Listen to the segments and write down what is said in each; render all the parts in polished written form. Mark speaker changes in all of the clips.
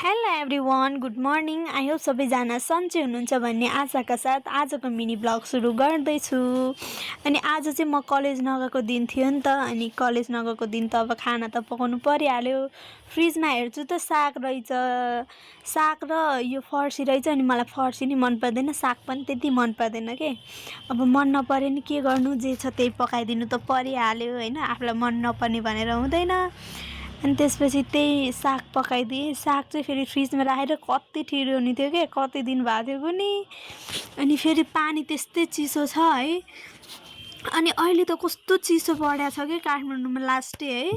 Speaker 1: Hello everyone, good morning. I hope सबैजना सन्चै हुनुहुन्छ भन्ने आशाका साथ आजको मिनी ब्लग सुरु गर्दैछु। अनि आज चाहिँ म कलेज नगएको दिन थियो नि त। अनि कलेज नगएको दिन त अब खाना त पकाउनु परिहाल्यो। फ्रिजमा हेर्छु त साग रहेछ, साग र यो फर्सी रहेछ। अनि मलाई फर्सी नि मन पर्दैन, साग पनि त्यति मन पर्दैन के। अब मन नपरे नि के गर्नु, जे छ त्यही पकाइदिनु त परिहाल्यो होइन, आफूलाई मन नपर्ने भनेर हुँदैन। अनि त्यसपछि त्यही साग पकाइदिएँ। साग चाहिँ फेरि फ्रिजमा राखेर कति ठिरो हुने थियो क्या, कति दिन भएको थियो पनि। अनि फेरि पानी त्यस्तै चिसो छ है। अनि अहिले त कस्तो चिसो बढेको छ क्या काठमाडौँमा लास्टै है।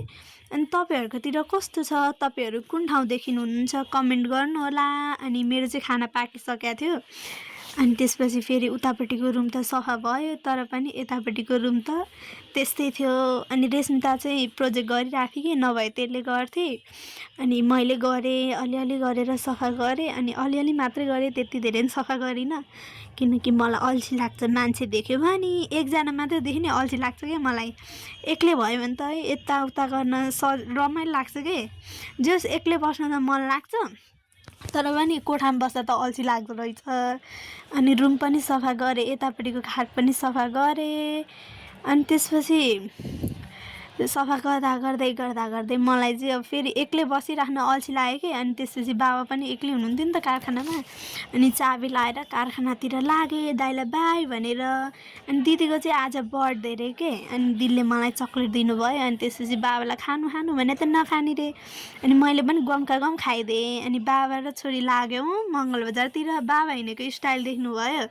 Speaker 1: अनि तपाईँहरूकोतिर कस्तो छ, तपाईँहरू कुन ठाउँदेखि हुनुहुन्छ कमेन्ट गर्नु होला। अनि मेरो चाहिँ खाना पाकिसकेको थियो। अनि त्यसपछि फेरि उतापट्टिको रुम त सफा भयो, तर पनि यतापट्टिको रुम त त्यस्तै थियो। अनि रेस्मिता चाहिँ प्रोजेक्ट गरिराख्यो कि, नभए त्यसले गर्थे। अनि मैले गरेँ, अलिअलि गरेर सफा गरेँ। अनि अलिअलि मात्रै गरेँ, त्यति धेरै पनि सफा गरिनँ, किनकि मलाई अल्छी लाग्छ। मान्छे देख्यो भने एकजना मात्रै देख्यो नि अल्छी लाग्छ क्या मलाई। एक्लै भयो भने त है यताउता गर्न रमाइलो लाग्छ के। जस एक्लै बस्न त मन लाग्छ, तर पनि कोठामा बस्दा त अल्छी लाग्दो रहेछ। अनि रुम पनि सफा गरेँ, यतापट्टिको खाट पनि सफा गरेँ। अनि त्यसपछि सफा गर्दै मलाई चाहिँ अब फेरि एक्लै बसिराख्न अल्छी लाग्यो कि। अनि त्यसपछि बाबा पनि एक्लै हुनुहुन्थ्यो नि त कारखानामा। अनि चाबी लाएर कारखानातिर लागेँ दाइलाई बाई भनेर। अनि दिदीको चाहिँ आज बर्थडे रे के। अनि दिदीले मलाई चक्लेट दिनुभयो। अनि त्यसपछि बाबालाई खानु भने त नखाने रे। अनि मैले पनि गमका गम खाइदिएँ। अनि बाबा र छोरी लाग्यौँ मङ्गलबजारतिर। बाबा हिँडेको स्टाइल देख्नुभयो।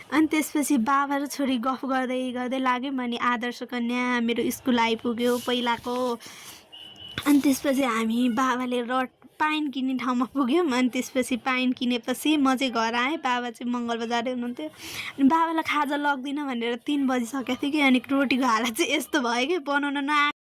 Speaker 1: अनि त्यसपछि बाबा र छोरी गफ गर्दै लाग्यौँ। अनि आदर्श कन्या मेरो स्कुल आइपुग्यो पहिलाको। अनि त्यसपछि हामी बाबाले पाइन किन्ने ठाउँमा पुग्यौँ। अनि त्यसपछि पाइन किनेपछि म चाहिँ घर आएँ, बाबा चाहिँ मङ्गलबजारै हुनुहुन्थ्यो। अनि बाबालाई खाजा लग्दिनँ भनेर 3 बजिसकेको थियो कि। अनि रोटीको हालत चाहिँ यस्तो भयो कि, बनाउन